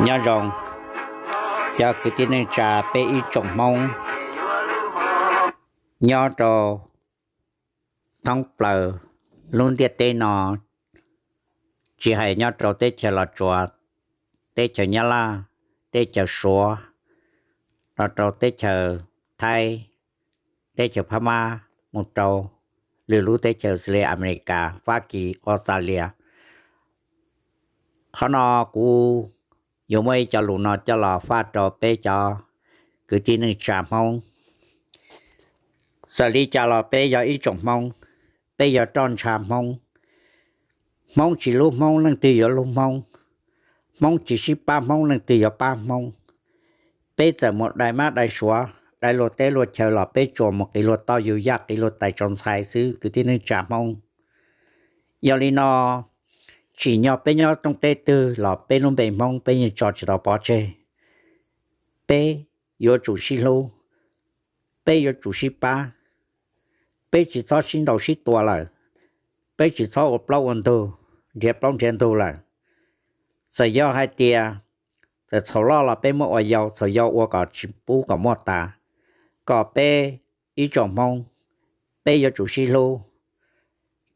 Nyob zoo, cov kwv tij neej tsa peb ib tsoom Hmoob nyob rau thoob plaws lub ntiaj teb no, tsis hais nyob rau teb chaws Los Tsuas, teb chaws Nyab Laj, teb chaws Suav, los rau teb chaws Thaib, teb chaws Phab Mab, mus rau lwm lub teb chaws xws li Amelikas, Fab Kis, Australia. Qhov no kuv yuav muab ib co lus no coj los faj rau peb cov kwv tij neej tsa Hmoob. Txawm li cas los peb yog ib tsoom Hmoob, peb yog roj ntsha Hmoob. Hmoob tsis hlub Hmoob, leej twg yuav hlub Hmoob? Hmoob tsis sib pab Hmoob, leej twg yuav pab Hmoob? Peb txawm mus dai mab dai suav, dai luag teb luag chaw los peb tsuas mus qiv luag toj yug yaj, qiv luag tais tso ntxhais xwb kwv tij neej tsa Hmoob. Yog li no, tsim nyog peb nyob rooj teb twg los peb lub npe Hmoob peb yeej tso tsis tau pov tseg. Peb yuav tsum sib hlub, peb yuav tsum sib pab, peb tsis txhob sib ntaus sib tua lawm, peb tsis txhob ua plaub ua ntug, nrhiav plaub nrhiav ntug lawm. Txawm yog hais tias, txawm txhaum loj los peb muab ua yau, txhaum yau ua kom tsis pub kom muaj tas, kom peb ib tsoom Hmoob, peb yuav tsum sib hlub.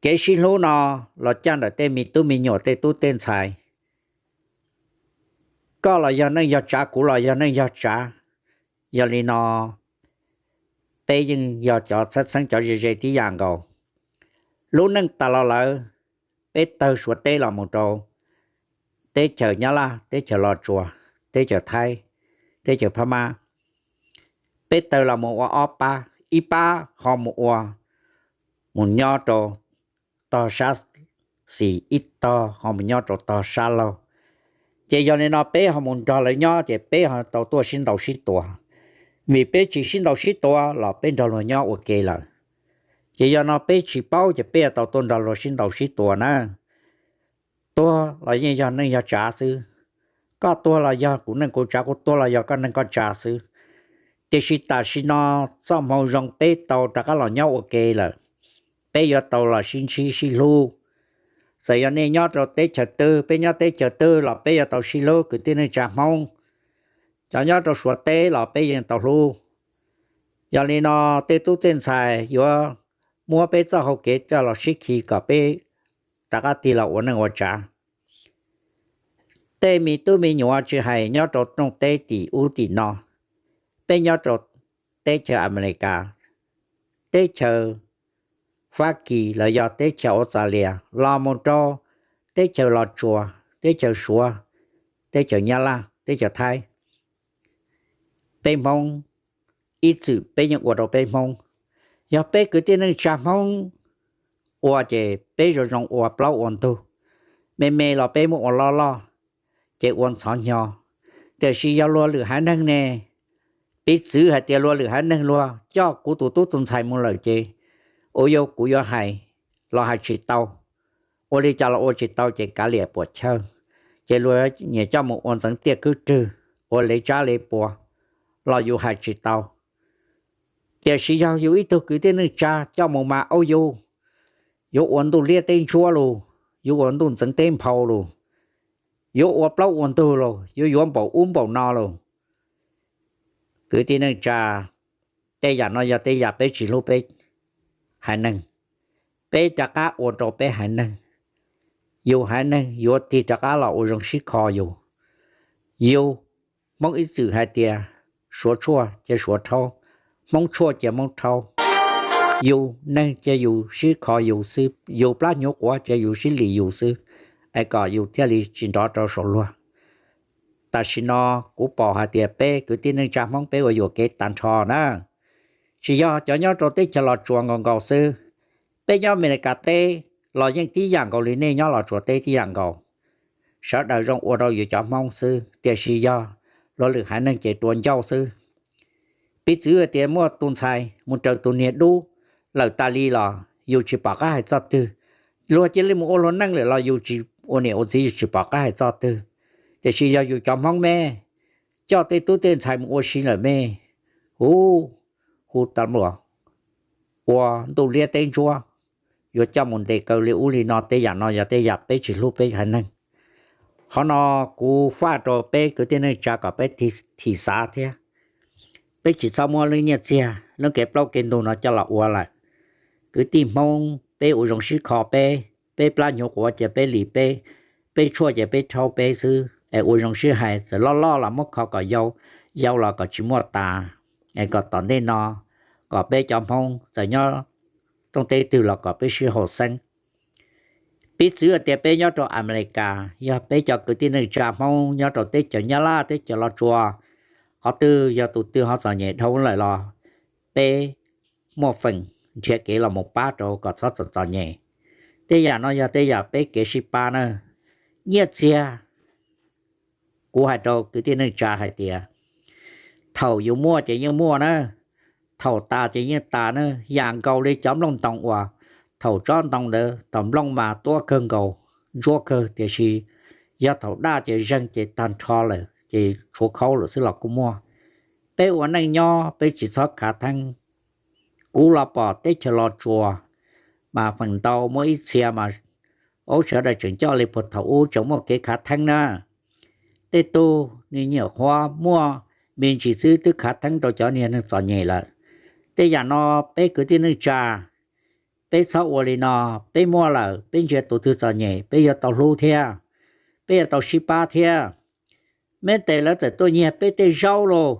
Kev sib hlub no los caj ntawm tej me tub me nyuam, tej tub tej ntxhais, koj los yog neej yog tsav, kuv los yog neej yog tsav. Yog li no, peb yeej yog cov txheeb txheeb cov ze ze tib yam nkaus. Lub neej tas los lawm, peb tawg Suav teb los mus rau teb chaws Nyab Laj, teb chaws Los Tsuas, teb chaws Thaib, teb chaws Phab Mab, peb tawg los mus ua ob pab, ib pab ho mus ua, mus nyob rau tog sab xis, ib tog ho mus nyob rau tog sab laug. Ces yog li no peb ho mus nrog lawv nyob ces peb ho tau tuaj sib ntaus sib tua. Vim peb tsis sib ntaus sib tua los peb nrog luag nyob ua ke lawm. Ces yog no peb tsis paub ces peb yuav tau tuaj nrog luag sib ntaus sib tua na. Tuag los yeej yog neej yog tsav xwb. Koj tuag los yog kuv neej kuv tsav, kuv tuag los yog koj neej koj tsav xwb. Tiam sis tam sim no txoj hmoo zoo peb tau rov qab los nyob ua ke lawm. Peb yuav tau los sib ntsib sib hlub. Txawm yog nej nyob rau teb chaws twg, peb nyob teb chaws twg los peb yuav tau sib hlub kwv tij neej tsa Hmoob. Cov nyob rau Suav teb los peb yeej tau hlub. Yog li no, tej tub tej ntxhais yuav muab peb txoj hau kev coj los sib khi kom peb rov qab tig los ua neej ua tsav. Tej me tub me nyuam tsis hais nyob rau rooj teb tim ub tim no, peb nyob rau teb chaws Amelikas, teb chaws Fab Kis los yog teb chaws Australia, los mus rau teb chaws Los Tsuas, teb chaws Suav, teb chaws Nyab Laj, teb chaws Thaib, peb Hmoob ib txwm peb yeej ua rau peb Hmoob. Yog peb kwv tij neej tsa Hmoob ua ces peb zoo zoo ua plaub ua ntug, me me los peb muab ua loj loj, ces ua ntxhov hnyo. Tiam sis yog luag lwm haiv neeg ne, piv txwv hais tias luag lwm haiv neeg luag coj kuv tus tub tus ntxhais mus lawm ces, ua yau kuv yuav hais los hais tsis tau, ua li cas los ua tsis tau ces kav liam puam chawj. Ces luag nyiam coj mus ua ntxeev tiaj khwb rwg, ua lev tsab lev pua los yus hais tsis tau. Tiam sis yog yus ib tug kwv tij neej tsa coj mus mas au yus yuav ua ntuj liab teb ntsuab los, yuav ua ntuj ntxeev teb nphau los, yuav ua plaub ua ntug los, yuav yuav npaum ub npaum no los. Kwv tij neej tsa, tej yam no yog tej yam peb tsis hlub peb haiv neeg, peb rov qab ua rau peb haiv neeg, yus haiv neeg yuav tig rov qab los ua zoo sib kho yus. Yus, Hmoob ib txwm hais tias, Suav tshuaj cia Suav rhaub, Hmoob tshuaj cia Hmoob rhaub. Yus neeg cia yus sib kho yus xwb, yus plab hnyuv quav cia yus sib lim yus xwb, es kom yus thiaj li tsis nrov rau saum luag. Tam sim no kuv pom hais tias peb kwv tij neej tsa Hmoob peb ua yuam kev tag nrho na. Tsis yog cov nyob rau teb chaws Los Tsuas nkaus nkaus xwb, peb nyob Amelikas teb los yeej tib yam nkaus li nej nyob Los Tsuas teb tib yam nkaus. Sawv daws zoo ua rau yus cov Hmoob xwb, tiam sis yog luag lwm haiv neeg ces rua ncauj xwb. Piv txwv hais tias muaj tus ntxhais mus raws tus niag dub lawm tas li los yus tsis pom qab hais txoj twg. Luag cia li mus ua luag neej lawm los yus tsis ua niam ua txiv, yus tsis pom qab hais txoj twg. Tiam sis yog yus cov Hmoob me, coj tej tub tej ntxhais mus ua si lawm me, hu, hu tas luam ua ntuj liab teb ntsuab, yuav coj mus ntes kaw li ub li no. Tej yam no yog tej yam peb tsis hlub peb haiv neeg. Qhov no kuv faj rau peb kwv tij neej tsa kom peb thim xav thiab. Peb tsis txhob muab lub nyiaj txiag lub kev plaub kev ntug no coj los ua lawm. Kwv tij Hmoob peb ua zoo sib kho peb, peb plab hnyuv quav ces peb lis peb, peb tshuaj ces peb rhaub peb xwb es ua zoo sib hais, txawm loj loj los muab kho kom yau, yau los kom tsis muaj tas, es kom tom ntej no kom peb cov Hmoob txawm nyob rooj teb twg los kom peb sib haum xeeb. Piv txwv tias peb nyob rau Amelikas, yog peb cov kwv tij neej tsa Hmoob nyob rau teb chaws Nyab Laj, teb chaws Los Tsuas, qhov twg yog tus twg ho txom nyem dhau lawm los peb muaj feem nrhiav kev los mus pab rau kom txhob txom txom nyem. Tej yam no yog tej yam peb kev sib pab na. Nyiaj txiag, kuv hais rau kwv tij neej tsa hais tias thaum yus muaj ces yeej muaj na, thaum tas ces yeej tas na. Yam nkaus li cov nplooj ntoos uas thaum tsob ntoo ntawd thaum nplooj mas tuab kawg nkaus, ntsuab kawg, tiam sis yog thaum daj ces zeeg ces tag nrho lawm ces tshuav khaub lawm xwb los kuj muaj. Peb ua neej nyob peb tsis txhob khav theeb. Kuv los pom teb chaws Los Tsuas mas feem ntau muaj ib txhia mas, ub, sawv daws tseem coj li puag thaum ub tseem muaj kev khav theeb na. Tej tug nws nyuam qhuav muaj me ntsis xwb twb khav theeb rau cov niag neeg txom nyem lawm. Tej yam no peb kwv tij neej tsa, peb txhob ua li no. Peb muaj lawm peb ntsia tus twg txom nyem peb yuav tau hlub thiab, peb yuav tau sib pab thiab. Meb tes lawv txawm tuaj nyiag peb tej zaub los,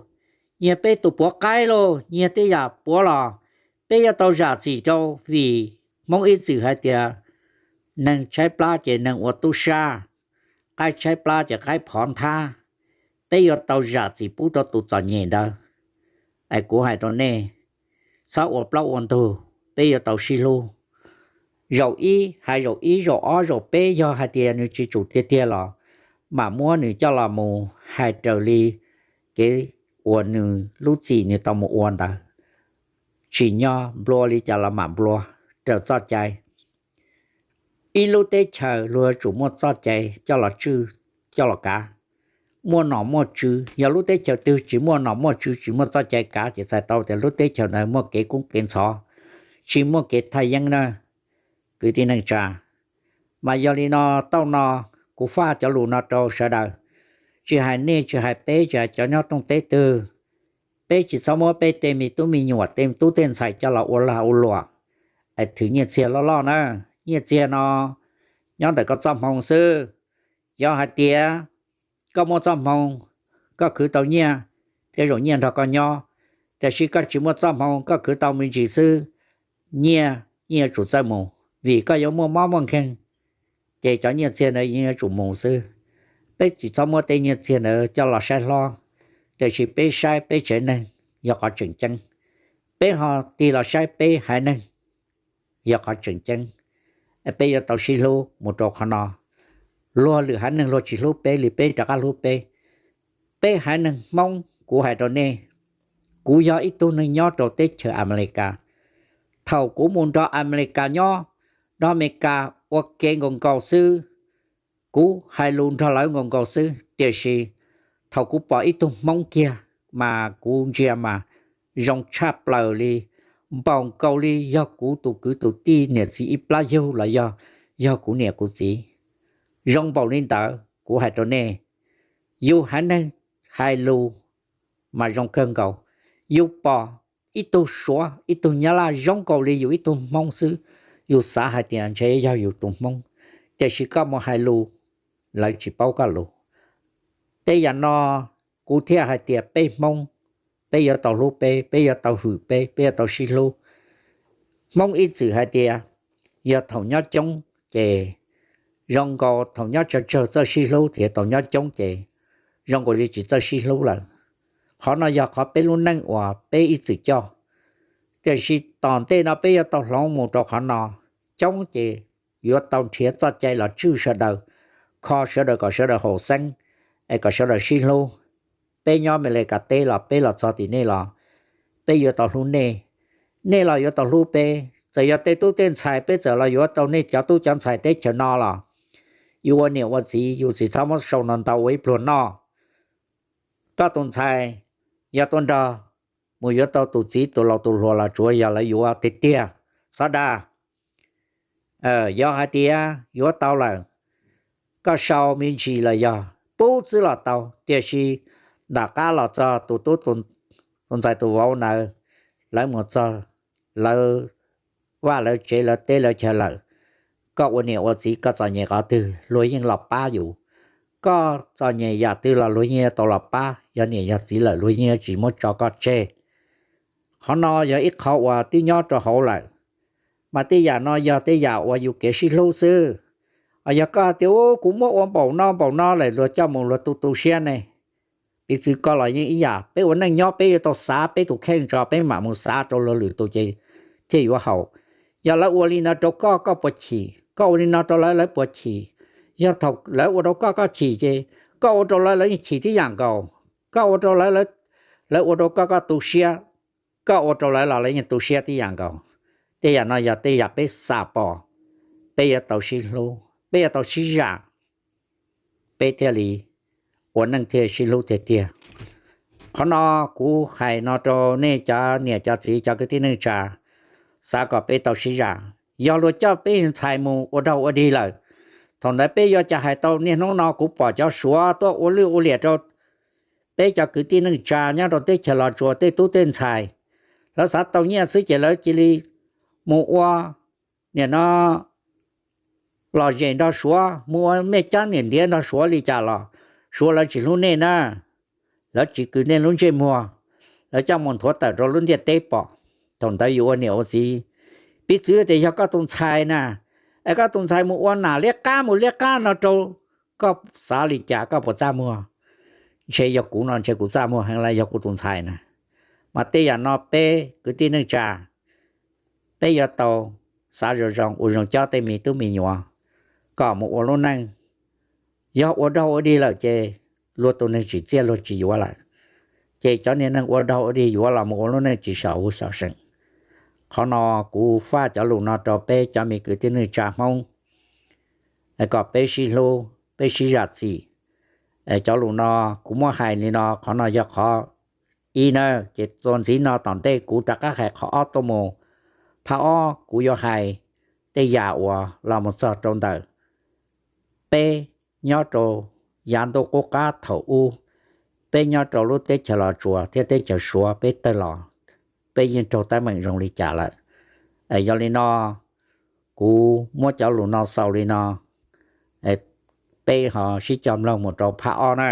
nyiag peb tus puav qaib los, nyiag tej yam puav los, peb yuav tau zam txim rau, vim Hmoob ib txwm hais tias neeg tshaib plab ces neeg ua tub sab, qaib tshaib plab ces qaib phov nthab. Peb yuav tau zam txim pub rau tus txom nyem ntawd. Es kuv hais rau nej, txhob ua plaub ua ntug, peb yuav tau sib hlub. Zaum ib hais zaum ib zaum ob zaum peb, yog hais tias nws tsis tsum tiag tiag los mam muab nws coj los mus hais raws li kev uas nws lub txim nws tau mus ua ntawd. Tsim nyog nplua li cas los mam nplua raws txoj cai. Ib lub teb chaws luag yuav tsum muaj txoj cai coj los tswj, coj los kav, muaj nom muaj tswv. Yog lub teb chaws twg tsis muaj nom muaj tswv, tsis muaj txoj cai kav ces txhais tau tias lub teb chaws ntawd muaj kev kub kev ntxhov, tsis muaj kev thaj yeeb na, kwv tij neej tsa. Mas yog li no, tau no kuv faj cov lus no rau sawv daws, tsis hais nej tsis hais peb, tsis hais cov nyob rooj teb twg, peb tsis txhob muab peb tej me tub me nyuam tej tub tej ntxhais coj los ua lag ua luam es thwm nyiaj txiag loj loj na. Nyiaj txiag no nyob ntawm koj txoj hmoo xwb. Yog hais tias koj muaj txoj hmoo, koj khwv tau nyiaj, tej zaum nyiaj nrog koj nyob, tiam sis koj tsis muaj txoj hmoo, koj khwv tau me ntsis xwb, nyiaj yeej yuav tsum txawj mus, vim koj yuav muaj mob muaj nkeeg, ces cov nyiaj txiag ntawd yeej yuav tsum mus xwb. Peb tsis txhob muab tej nyiaj txiag ntawd coj los saib hlob, tiam sis peb saib peb tsev neeg yog qhov tseem ceeb, peb ho tig los saib peb haiv neeg yog qhov tseem ceeb. Peb yuav tau sib hlub mus rau qhov no. Luag lwm haiv neeg luag tsis hlub peb li peb rov qab hlub peb. Peb haiv neeg Hmoob, kuv hais rau nej, kuv yog ib tug neeg nyob rau teb chaws Amelikas. Thaum kuv mus nrog Amelikas nyob, nrog Amelikas ua ke nkaus nkaus xwb, kuv hais lus nrog lawv nkaus nkaus xwb, tiam sis thaum kuv pom ib tug Hmoob kiag mas kuv ntsia mas zoo tshaj plaws li, npaum nkaus li yog kuv tus kwv tus tij niam txiv ib plab yug los yog, yog kuv niam kuv txiv. Zoo npaum li ntawd kuv hais rau nej, yus haiv neeg hais lus mas zoo kawg nkaus. Yus pom ib tug Suav ib tug Nyab Laj zoo nkaus li yus ib tug Hmoob xwb, yus xav hais tias ntshe yog yus tus Hmoob, tiam sis koj mus hais lus lawv tsis paub koj lus. Tej yam no kuv thiaj hais tias peb Hmoob, peb yuav tau hlub peb, peb yuav tau hwm peb, peb yuav tau sib hlub. Hmoob ib txwm hais tias yog thaum nyob coob ces zoo nkaus, thaum nyob tsawg tsawg txawj sib hlub, tiam sis thaum nyob coob ces zoo nkaus li tsis txawj sib hlub lawm. Qhov no yog qhov peb lub neej uas peb ib txwm coj, tiam sis tom ntej no peb yuav tau hloov mus rau qhov no. Coob ces yuav tau nrhiav txoj cai los tswj sawv daws, kho sawv daws kom sawv daws haum xeeb, es kom sawv daws sib hlub. Peb nyob Amelikas teb los peb los txog tim nej los peb yuav tau hlub nej, nej los yuav tau hlub peb. Txawm yog tej tub tej ntxhais peb txawm los yuav tau nej cov tub cov ntxhais teb chaws no los, yus ua niam ua txiv yus tsis txhob muab sau ntau ntau ua ib pluag noj. Koj tus ntxhais yog tuaj nrog mus yuav tau tus txiv tus laus tus hluas los tsuav yog lawv yuav tiag tiag, txhob dag. Yog hais tias yuav tau lawm, koj sau me ntsis los yog pub xwb los tau, tiam sis nram qab los txog tus tub tus ntxhais tus vauv ntawd, lawv mus txog, lawv vaj lawv tsev lawv teb lawv chaw lawm. Koj ua niam ua txiv koj txom nyem qhov twg luag yeej los pab yus. Koj txom nyem yam twg los luag yeej tau los pab, yog niam yog txiv lawm luag yeej tsis muab tso koj tseg. Qhov no yog ib qhov uas twb nyob rau hauv lawm, mas tej yam no yog tej yam uas yus kev sib hlub xwb. Yog koj tias u kuv muab ua npaum no npaum no lawm luag coj mus luag tu tu siab ne. Piv txwv koj los yeej ib yam, peb ua neej nyob peb yuav tau xav peb tus kheej tso peb mam mus xav rau luag lwm tus ces thiaj yuav haum. Yog lawv ua li no rau koj koj puas chim, koj ua li no rau lawv lawv puas chim? Yog thaum lawv ua rau koj koj chim ces koj ua rau lawv lawv yeej chim tib yam nkaus. Koj ua rau lawv, lawv ua rau koj koj tu siab, koj ua rau lawv los lawv yeej tu siab tib yam nkaus. Tej yam no yog tej yam peb xam pom, peb yuav tau sib hlub peb yuav tau sib zam, peb thiaj li ua neej thiaj sib hlub tiag tiag. Qhov no kuv hais no rau nej cov niam cov txiv cov kwv tij neej tsa, xav kom peb tau sib zam. Yog luag coj peb ntxhais mus ua dog ua dig lawm, thaum ntawd peb yuav cas hais tau? Niaj hnub no kuv pom cov Suav tuaj ua lwj ua liam rau peb cov kwv tij neej tsa nyob rau teb chaws Los Tsuas tej tub tej ntxhais, lawv xav tau nyiaj xwb ces lawv cia li mus ua, nim no lom zem nrog Suav, mus ua mej cab niam ntiav nrog Suav li cas los Suav lawv tsis hlub nej na. Lawv tsis kws nej lub ntsej muag, lawv coj mus nthuav tawm rau lub ntiaj teb pom. Thaum ntawd yus ua niam ua txiv, piv txwv tias yog koj tus ntxhais na, es koj tus ntxhais mus ua nam liab qab mus liab qab no rau, koj xav li cas koj puas txaj muag? Ntshe yog kuv no ntshe kuv txaj muag heev los yog kuv tus ntxhais na. Mas tej yam no peb kwv tij neej tsa, peb yuav tau xav zoo zoo ua zoo cob tej me tub me nyuam kom mus ua lub neej. Yog ua dog ua dig lawm ces luag tus neeg tsim txiaj luag tsis yuav lawm, ces cov niag neeg ua dog ua dig yuav los mus ua lub neej tsis xyaum huv xyaum seem. Qhov no kuv faj cov lus no rau peb cov me kwv tij neej tsa Hmoob kom peb sib hlub peb sib zam txim. Cov lus no kuv muab hais li no, qhov no yog qhov ib na, ces txuas ntxiv no tom ntej kuv rov qab hais qhov ob tuaj mus. Phab ob kuv yuav hais tej yam uas los mus txog rau ntawm peb nyob rau yav ntuj qub qab thaum ub, peb nyob rau lub teb chaws Los Tsuas thiab teb chaws Suav peb tawg los, peb yeej raug teeb meem zoo li cas lawm. Yog li no, kuv muab cov lus no xaus li no, peb ho sib cog mloog mus rau phab ob na.